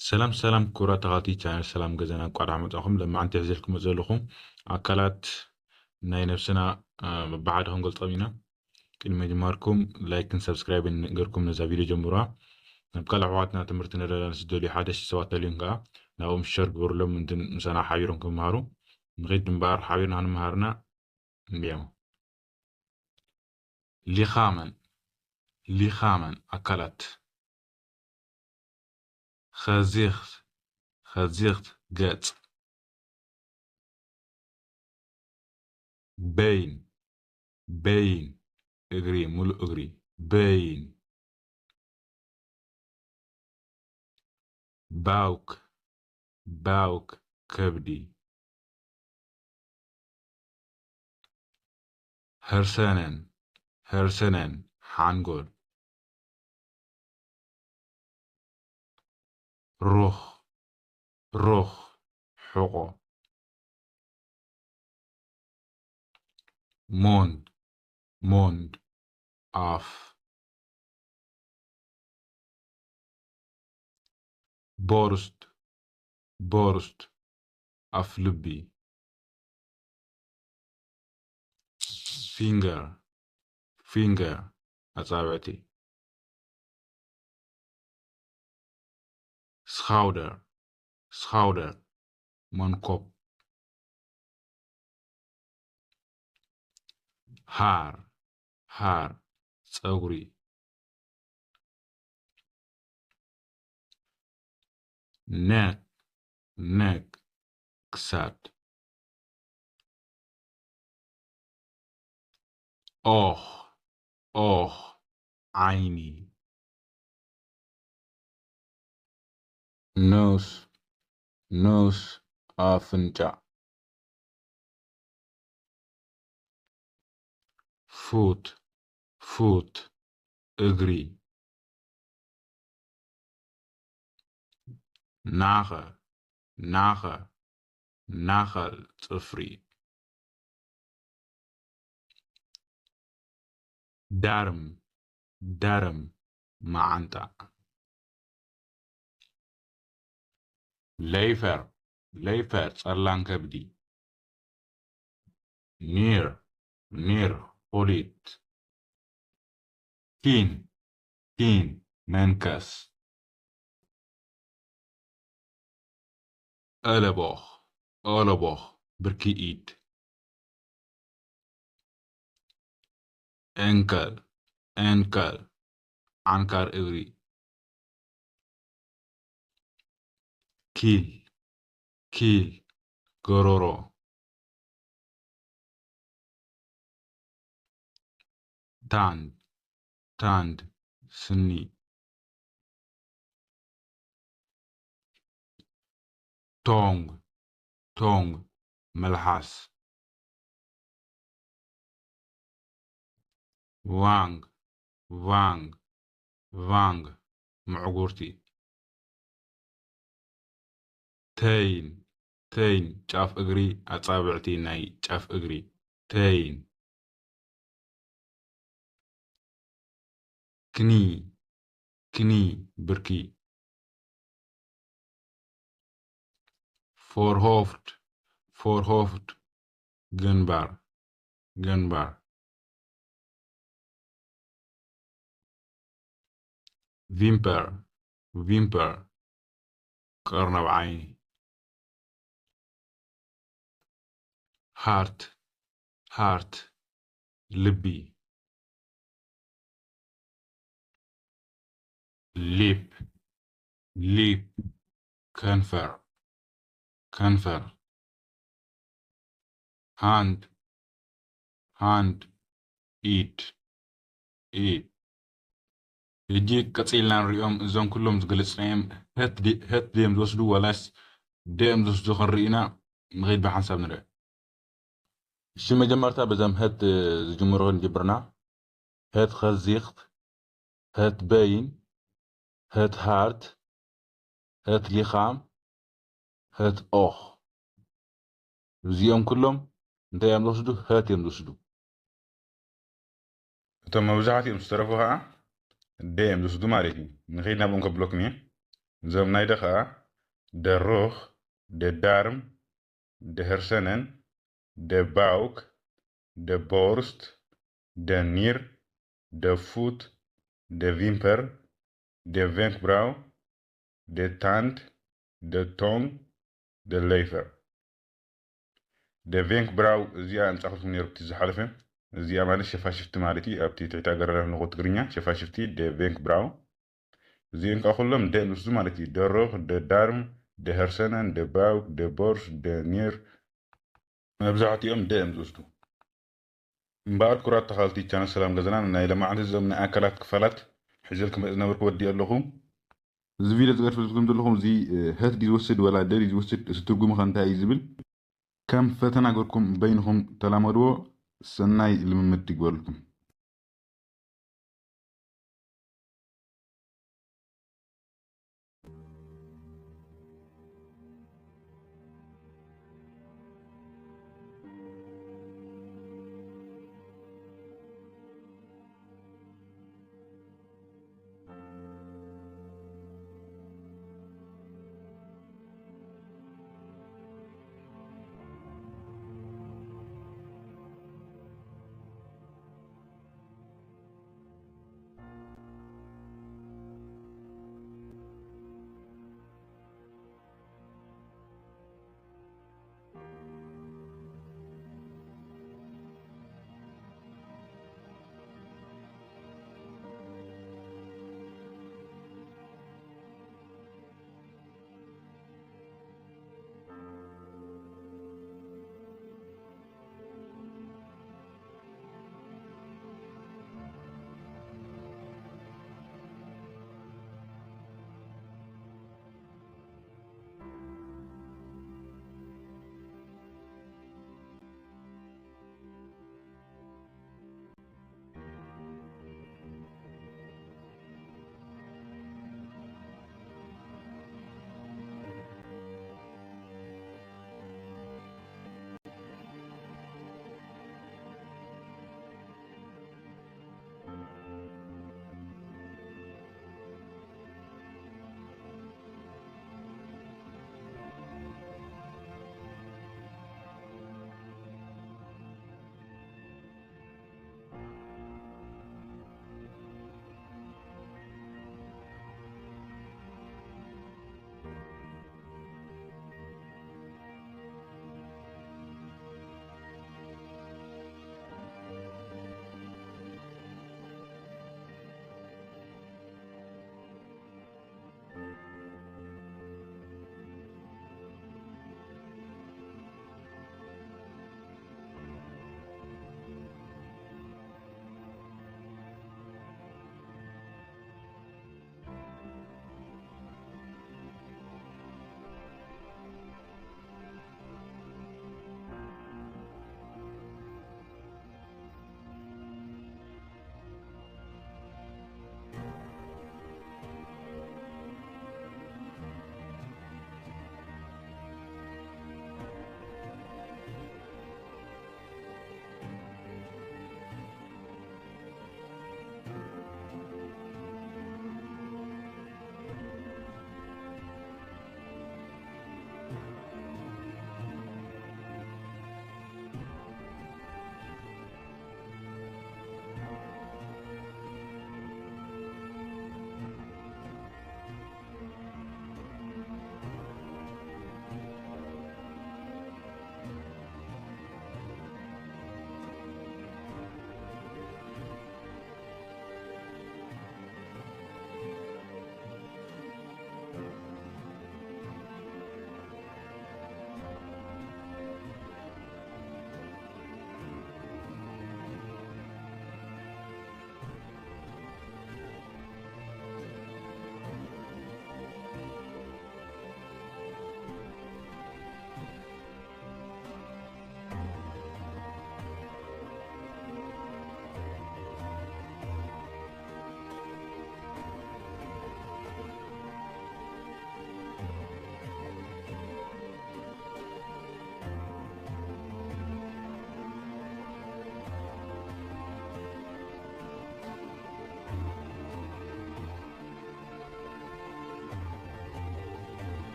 ሰላም ሰላም ክቡራት ተኻቲ ቻነል ሰላም ገዛና፣ እንቋዕ ደሓን መጻኹም። ለማዓንቲ ሒዘልኩም ዘለኹ ኣካላት ናይ ነብስና፣ እ፣ ብሓደ ክንገልጾም ኢና። ቅድሚ ምጅማርኩም ላይክን ሰብስክራይብን ገርኩም ነዛ ቪድዮ ጀምሩዋ። ናብ ካልእ ኣሕዋትና ትምህርቲ ነዳዳን ዝደልዩ ሓደሽቲ ሰባት ተልዩን ከኣ ናብኦም ሸር ግበሩሎም፣ እንትን ምሳና ሓቢሮም ክምሃሩ። ንኺድ እምበኣር ሓቢርና ክንምሃርና እምብያሞ። ሊኻመን፣ ሊኻመን ኣካላት። ኸዚኽት፣ ኸዚኽት ገጽ። በይን፣ በይን እግሪ፣ ሙሉእ እግሪ። በይን። ባውክ፣ ባውክ ከብዲ። ሀርሰነን፣ ሀርሰነን ሓንጎል። ሩኽ፣ ሩኽ ሕቖ። ሞንድ፣ ሞንድ ኣፍ። ቦርስት፣ ቦርስት ኣፍልቢ። ፊንገር፣ ፊንገር ኣጻብዕቲ። ስኻውደር፣ ስኻውደር መንኮብ። ሃር፣ ሃር ጸጉሪ። ነክ፣ ነክ ክሳድ። ኦኽ፣ ኦኽ ዓይኒ። ኖስ፣ ኖስ ኣፍንጫ። ፉት፣ ፉት እግሪ። ናኸ፣ ናኸ፣ ናኸል ጽፍሪ። ዳርም፣ ዳርም መዓንጣ። ለይፈር፣ ለይፈር ጸላም ከብዲ። ኒር፣ ኒር ኹሊት። ኪን፣ ኪን መንከስ። ኦሎቦኽ፣ ኦሎቦኽ ብርኪ ኢድ። ኤንከል፣ ኤንከል ዓንካር እግሪ። ኪል፣ ኪል ጎሮሮ። ታንድ፣ ታንድ ስኒ። ቶንግ፣ ቶንግ መልሓስ። ቫንግ፣ ቫንግ፣ ቫንግ ምዕጉርቲ። ተይን፣ ተይን ጫፍ እግሪ፣ ኣጻብዕቲ ናይ ጫፍ እግሪ። ተይን። ክኒ፣ ክኒ ብርኪ። ፎርሆፍት፣ ፎርሆፍት ግንባር፣ ግንባር። ቪምፐር፣ ቪምፐር ቀርነብ ዓይኒ። ሃርት፣ ሃርት ልቢ። ሊፕ፣ ሊፕ ከንፈር፣ ከንፈር። ሃንድ፣ ሃንድ ኢድ፣ ኢድ። ሕጂ ቀጺልና ንሪኦም። እዞም ኩሎም ዝገለጽናዮም ህት ድ-፣ ህት ድዮም ዝወስዱ ዋላስ ደዮም ዝወስዱ ክንርኢ ኢና። ንኸይድ ብሓንሳብ ንርአ። እሺ፣ መጀመርታ በዞም ህት ዝጅምሩ ክንጅብርና። ህት ኸዚኽት፣ ህት በይን፣ ህት ሃርት፣ ህት ሊኻም፣ ህት ኦኽ። እዚኦም ኩሎም እንታይ እዮም ዝወስዱ? ህት እዮም ዝወስዱ። እቶም መብዛሕትኦም ዝተረፉ ኸዓ ደ እዮም ዝወስዱ ማለት እዩ። ንኸይድ ናብኦም ከብለኩም እየ። እዞም ናይ ደ ኸዓ ደሮኽ፣ ደዳርም፣ ደህርሰነን፣ ደባውክ፣ ደቦርስት፣ ደኒር፣ ደፉት፣ ደቪምፐር፣ ደቬንክብራው፣ ደታንድ፣ ደቶንግ፣ ደሌይፈር። ደቬንክብራው እዚኣ ኣምጻኹልኩም ነይሩ እቲ ዝሓለፈ። እዚኣ ማለት ሸፋሽፍቲ ማለት እዩ። ኣብቲ ትሕቲ ኣገራርያ ንቑ ትግርኛ ሸፋሽፍቲ ደቬንክብራው። እዚኦም ከዓ ኩሎም ደ ምስዱ ማለት እዩ። ደሮኽ፣ ደዳርም፣ ደሀርሰነን፣ ደባውክ፣ ደቦርስ፣ ደኒር፣ መብዛሕትኦም ደ እዮም ዝወስዱ። እምበኣር ክቡራት ተኻልቲ ቻነል ሰላም ገዛና፣ ናይ ለማዕንቲ እዞም ናይ ኣካላት ክፋላት ሒዘልኩም ዝነበርኩ ወዲ ኣለኹ። እዚ ቪድዮ ዝገርፈልኩም ዘለኹም እዚ፣ እ፣ ህት ድዩ ዝወስድ ወላ ደ ድዩ ዝወስድ፣ እቲ ትርጉሙ ከ እንታይ እዩ ዝብል፣ ከም ፈተና ገርኩም በይንኹም ተላመድዎ። ሰናይ ልምምድ ይግበርልኩም።